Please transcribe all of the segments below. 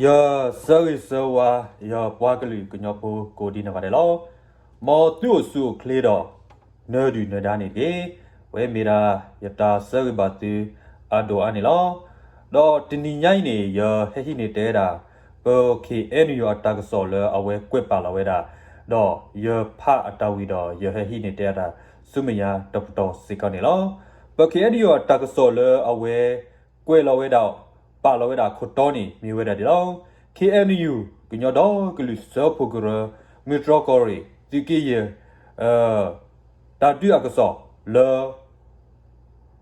ယဆၢဂ့ၤဆၢဝါ ယပှၤကလုာ်ကညီဖိကိးဒံနီၢ်ဂၤဒဲးလီၤ. မ်သုအိၣ်ဆူၣ်အိၣ်ချ့ဒီး နၢၤဒုၣ်နၢၤဒါန့ၣ်တက့ၢ်. ဝဲမ့ၢ်ဒၣ်ယတၢ်ဆၢဂ့ၤဘၣ်သုအဒိၣ်အါန့ၣ်လီၤ. ဒီးတနံၤညါအံၤန့ၣ် ယဟဲဟံးန့ၢ်တဲဒၣ် ပ ခ့ၣ်အဲၣ်ယူၣ် အတၢ်ကစီၣ်လၢအဝဲကွဲးပာ်လီၤဝဲဒၣ်, ဒီးယဖးအတၢ်ဝံၤဒီး ယဟဲဟံးန့ၢ်တဲဒၣ် ဆူမဲာ်ညါတပတီၢ်စ့ၢ်ကီးန့ၣ်လီၤ. ပ ခ့ၣ်အဲၣ်ယူၣ် အတၢ်ကစီၣ်လၢအဝဲ ကွဲးလီၤဝဲဒၣ် ပာ်လီၤဝဲဒၣ်ခိၣ်တီန့ၣ် မ့ၢ်ဝဲဒၣ်ဒ်လီၤ. ခ့ၣ်အဲၣ်ယူၣ် ကညီဒီကလုာ်စၢဖှိၣ်ကရၢ မုၢ်တြီၢ်ကီၢ်ရ့ၣ် သုးက့ယဲၢ် တၢ်ဒုးအကစီၣ်လၢ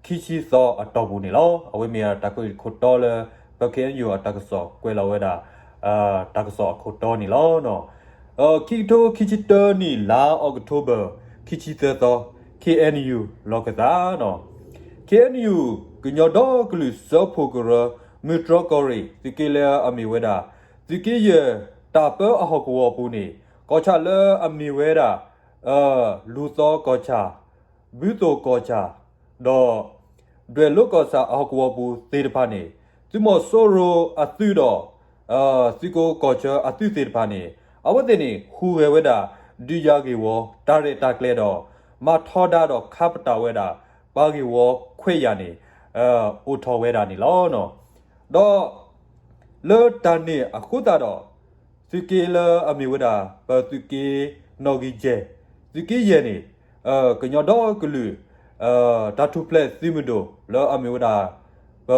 ခံဆံသီအတီၢ်ပူၤန့ၣ်လီၤ. အဝဲမ့ၢ်တၢ်ခိၣ်တီလၢ ပ ခ့ၣ်အဲၣ်ယူၣ် အတၢ်ကစီၣ်ကွဲးလီၤဝဲဒၣ် တၢ်ကစီၣ်အခိၣ်တီန့ၣ်လီၤ. ခံကထိခံဆံတၢနံၣ် လါအီးကထိဘၢၣ် ခံဆံသၢသီ, ခ့ၣ်အဲၣ်ယူၣ် လီၢ်ခၢၣ်သးန့ၣ် ခ့ၣ်အဲၣ်ယူၣ် ကညီဒီကလုာ်စၢဖှိၣ်ကရၢ မုၢ်တြီၢ်ကီၢ်ရ့ၣ် သုးက့လၢအမ့ၢ်ဝဲဒၣ် သုးက့ယဲၢ် တၢ်ပၢအဟီၣ်ကဝီၤပူၤန့ၣ် ကီၢ်ဆၣ်လၢအမ့ၢ်ဝဲဒၣ် လူၤသီကီၢ်ဆၣ်, ဘုသိၣ်ကီၢ်ဆၣ်, ဒီး ဒွဲၣ်လိကီၢ်ဆၣ်အဟီၣ်ကဝီၤပူၤသ့ၣ်တဖၣ်န့ၣ် သုးမီၤစိရိၤအသုးဒီး သုးခိၣ်ကီၢ်ဆၢအသုးသ့ၣ်တဖၣ်န့ၣ် အဝဲသ့ၣ်န့ၣ် ဟူးဂဲၤဝဲဒၣ် ဒုးယၤဂ့ၢ်ဝီ တၢ်ရဲၣ်တၢ်ကျဲၤဒီး မၤထီဒါဒီးခါပတာ်ဝဲဒၣ် ပှၤဂ့ၢ်ဝီခွဲးယာ်န့ၣ် အိၣ်ထီၣ်ဝဲဒၣ်န့ၣ်လီၤ. ဒီး လၢတၢ်န့ၣ်အဃိသတးဒီး သုးက့လၢအမ့ၢ်ဝဲဒၣ် ပသုးက့နီၣ်ဂံၢ်ယဲၢ် သုးက့ယဲၢ်န့ၣ် ကညီဒီကလုာ် တၢ်ထူၣ်ဖျဲးသုးမုၢ်ဒိၣ်လၢအမ့ၢ်ဝဲဒၣ် ပ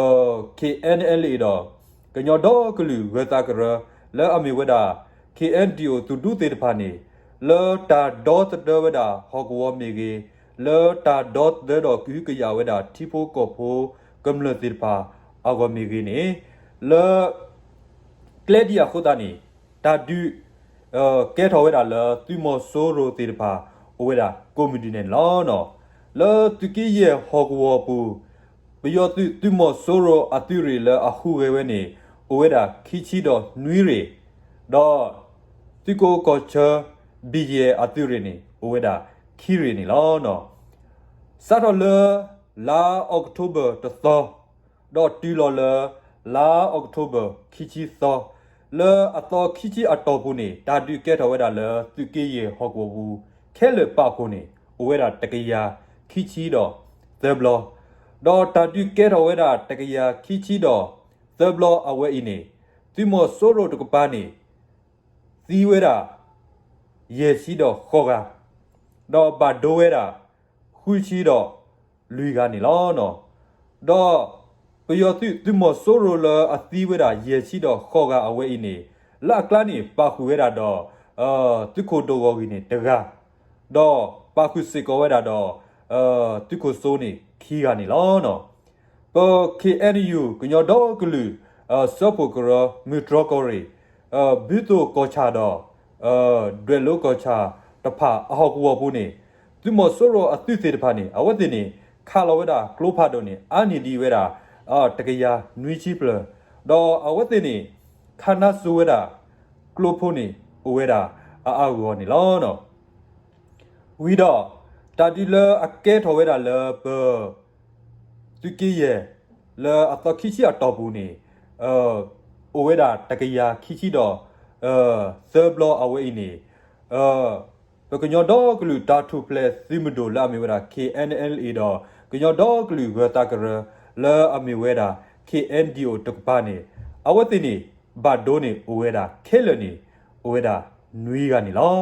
ခ့ၣ်အဲၣ်အဲၣ်လ်အ့ဒီး ကညီဒီကလုာ်ဂၢၤသးကရၢ လၢအမ့ၢ်ဝဲဒၣ် ခ့ၣ်အဲၣ်ဒီးအိၣ် သုးဒူသ့ၣ်တဖၣ်န့ၣ် လၢတၢ်ဒီသဒၢဝဲဒၣ်ဟီၣ်ကဝီၤမ့ၢ်ဂ့ၤ, လၢတၢ်ဒီသဒၢဒီးကဟုကယာ်ဝဲဒၣ်ထံဖိကီၢ်ဖိကမျၢၢ်သ့ၣ်တဖၣ်အဂီၢ်မ့ၢ်ဂ့ၤန့ၣ် လၢ ကျဲဒ်အဃိသတးန့ၣ် တၢ်ဒုး ကဲထီၣ်ဝဲဒၣ်လၢသုးမီၤစိရိၤသ့ၣ်တဖၣ် အိၣ်ဝဲဒၣ်ကိးမုၢ်နံၤဒဲးန့ၣ်လီၤ. လၢသုးက့ယဲၢ်ဟီၣ်ကဝီၤပူၤ ပယီၤသုးသုးမီၤစိရိၤအသုးရ့ၣ်လၢအဟူးဂဲၤဝဲန့ၣ် အိၣ်ဝဲဒၣ်ခံဆံဒီးနွံရ့ၣ်, ဒီး သုးခိၣ်ကီၢ်ဆၢ ဘံၣ်ယဲၢ်အသုးရ့ၣ်န့ၣ် အိၣ်ဝဲဒၣ်ခံရ့ၣ်န့ၣ်လီၤ. စးထီၣ်လၢ လါအီးကထိဘၢၣ်တသီ ဒီးတုၤလီၤလၢ လါအီးကထိဘၢၣ်ခံဆံသီ လၢအသီခံဆံအတီၢ်ပူၤန့ၣ် တၢ်ဒုးကဲထီၣ်ဝဲဒၣ်လၢသုးက့ယဲၢ်ဟီၣ်ကဝီၤပူၤ ခဲလၢာ်ပာ်ဃုာ်န့ၣ် အိၣ်ဝဲဒၣ်တကယၤခံဆံဒီးသၢဘျီ, ဒီးတၢ်ဒုးကဲထီၣ်ဝဲဒၣ်တကယၤခံဆံဒီးသၢဘျီအဝဲအံၤန့ၣ် သုးမီၤစိရိၤတကပၤန့ၣ် သံဝဲဒၣ် ယဲၢ်ဆံဒီးဃိးဂၤ, ဒီးဘၣ်ဒိဝဲဒၣ် ဃုဆံဒီးလွံၢ်ဂၤန့ၣ်လီၤ. ဒီးပယီၤသုး သုးမီၤစိရိၤလၢအသံဝဲဒၣ်ယဲၢ်ဆံဒီးဃိးဂၤအဝဲအံၤန့ၣ် လၢအကျါန့ၣ် ပာ်ဃုာ်ဝဲဒၣ်ဒီး သုးခိၣ်ဒိၣ်ဂီၢ်ဂ့ၢ်န့ၣ်တဂၤ, ဒီးပာ်ဃုာ်စ့ၢ်ကီးဝဲဒၣ်ဒီး သုးခိၣ်စိန့ၣ်ခံဂၤန့ၣ်လီၤ. ပ ခ့ၣ်အဲၣ်ယူၣ် ကညီဒီကလုာ် စၢဖှိၣ်ကရၢ မုၢ်တြီၢ်ကီၢ်ရ့ၣ် ဘုသိၣ်ကီၢ်ဆၣ်ဒီး ဒွဲၣ်လိကီၢ်ဆၣ်တဖၣ်အဟီၣ်ကဝီၤပူၤန့ၣ် သုးမီၤစိရိၤအသုးသ့ၣ်တဖၣ်န့ၣ် အဝဲသ့ၣ်န့ၣ် ခးလီၤဝဲဒၣ်ကျိဖးဒိၣ်န့ၣ် အါန့ၢ်ဒံးဝဲဒၣ် တကယၤနွံဆံဖျၢၣ်, ဒီးအဝဲသ့ၣ်န့ၣ် ခးနါစိၤဝဲဒၣ် ကျိဖိန့ၣ် အိၣ်ဝဲဒၣ်အါအါဂီၢ်ဂီၢ်န့ၣ်လီၤ. ဝံၤဒီး တၢ်ဒုးလၢအကဲထီၣ်ဝဲဒၣ်လၢပ သုးက့ယဲၢ် လၢအသီခံဆံအတီၢ်ပူၤန့ၣ် အိၣ်ဝဲဒၣ်တကယၤခံဆံဒီး သၢဘျီအဝဲအံၤန့ၣ် ပကညီဒီကလုာ်တၢ်ထူၣ်ဖျဲးသုးမုၢ်ဒိၣ်လၢအမ့ၢ်ဝဲဒၣ် ခ့ၣ်အဲၣ်အဲၣ်လ်အ့ဒီး ကညီဒီကလုာ်ဂၢၤသးကရၢ လၢအမ့ၢ်ဝဲဒၣ် ခ့ၣ်အဲၣ်ဒီးအိၣ်တကပၤန့ၣ် အဝဲသ့ၣ်န့ၣ် ဘၣ်ဒိန့ၣ်အိၣ်ဝဲဒၣ်ခဲလၢာ်န့ၣ် အိၣ်ဝဲဒၣ်နွံဂၤန့ၣ်လီၤ.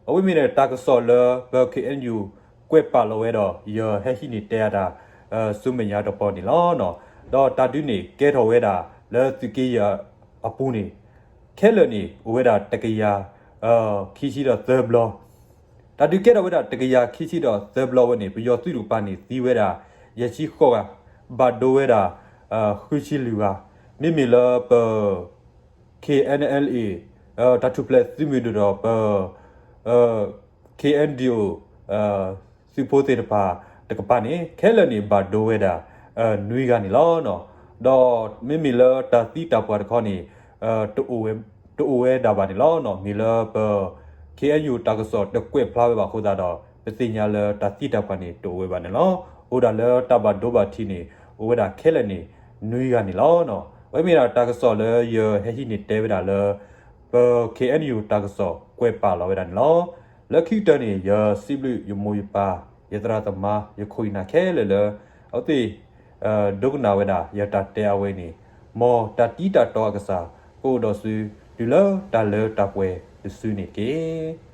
အဝဲမ့ၢ်န့ၣ်တၢ်ကစီၣ်လၢပ ခ့ၣ်အဲၣ်ယူၣ် ကွဲးပာ်လီၤဝဲဒီး ယဟဲဟံးန့ၢ်တဲအတၢ် ဆူမဲာ်ညါတပီၢ်န့ၣ်လီၤ. ဒီးတၢ်ဒုးန့ၣ်ကဲထီၣ်ဝဲဒၣ်လၢသုးက့ယဲၢ်အပူၤန့ၣ် ခဲလၢာ်န့ၣ် အိၣ်ဝဲဒၣ်တကယၤ ခံဆံဒီးသၢဘျီ, တၢ်ဒုးကဲထီၣ်ဝဲဒၣ်တကယၤခံဆံဒီးသၢဘျီဝဲန့ၣ် ပယီၤသုးတကပၤန့ၣ် သံဝဲဒၣ် ယဲၢ်ဆံဃိးဂၤ, ဘၣ်ဒိဝဲဒၣ် ဃုဆံလွံၢ်ဂၤ, မ့မ့ၢ်လၢပ ခ့ၣ်အဲၣ်အဲၣ်လ်အ့ တၢ်ထူၣ်ဖျဲးသုးမုၢ်ဒိၣ်ဒီးပ ခ့ၣ်အဲၣ်ဒီးအိၣ် သုးဖိသ့ၣ်တဖၣ်တကပၤန့ၣ် ခဲလၢာ်န့ၣ် ဘၣ်ဒိဝဲဒၣ် နွံဂၤန့ၣ်လီၤ. ဒီးမ့မ့ၢ်လၢတၢ်သံတၢ်ပှၢ်တခီန့ၣ် တအိၣ်ဝဲဒၣ်ဘၣ်န့ၣ်လီၤ. မ့ၢ်လၢပ ခ့ၣ်အဲၣ်ယူၣ် တၢ်ကစီၣ်တကွဲးဖျါဝဲဘၣ်အဃိသတးဒီး ပသ့ၣ်ညါလၢတၢ်သံတၢ်ပှၢ်န့ၣ် တအိၣ်ဝဲဘၣ်န့ၣ်လီၤ. အိၣ်ဒၣ်လၢတၢ်ဘၣ်ဒိဘၣ်ထံးန့ၣ် အိၣ်ဝဲဒၣ်ခဲလၢာ်န့ၣ် နွံဂၤန့ၣ်လီၤ. အဝဲမ့ၢ်ဒၣ်တၢ်ကစီၣ်လၢယဟဲဟံးန့ၢ်တဲဝဲဒၣ်လၢ ပ ခ့ၣ်အဲၣ်ယူၣ် တၢ်ကစီၣ်ကွဲးပာ်လီၤဝဲဒၣ်န့ၣ်လီၤ. လၢခံကတၢၢ်န့ၣ် ယစံးဘျုးယမိၢ်ယပၢ်, ယသရၣ်သမါ, ယခိၣ်ယနၢ်ခဲလၢာ်လၢ အဝဲသ့ၣ် ဒိကနၣ်ဝဲဒၣ်ယတၢ်တဲအဝဲန့ၣ်, မ်တၢ်တံၤတၢ်တီအကစၢ် ကအိၣ်ဒီးသု တုၤလၢတၢ်လၢတၢ်ပှဲၤတစုန့ၣ်တက့ၢ်.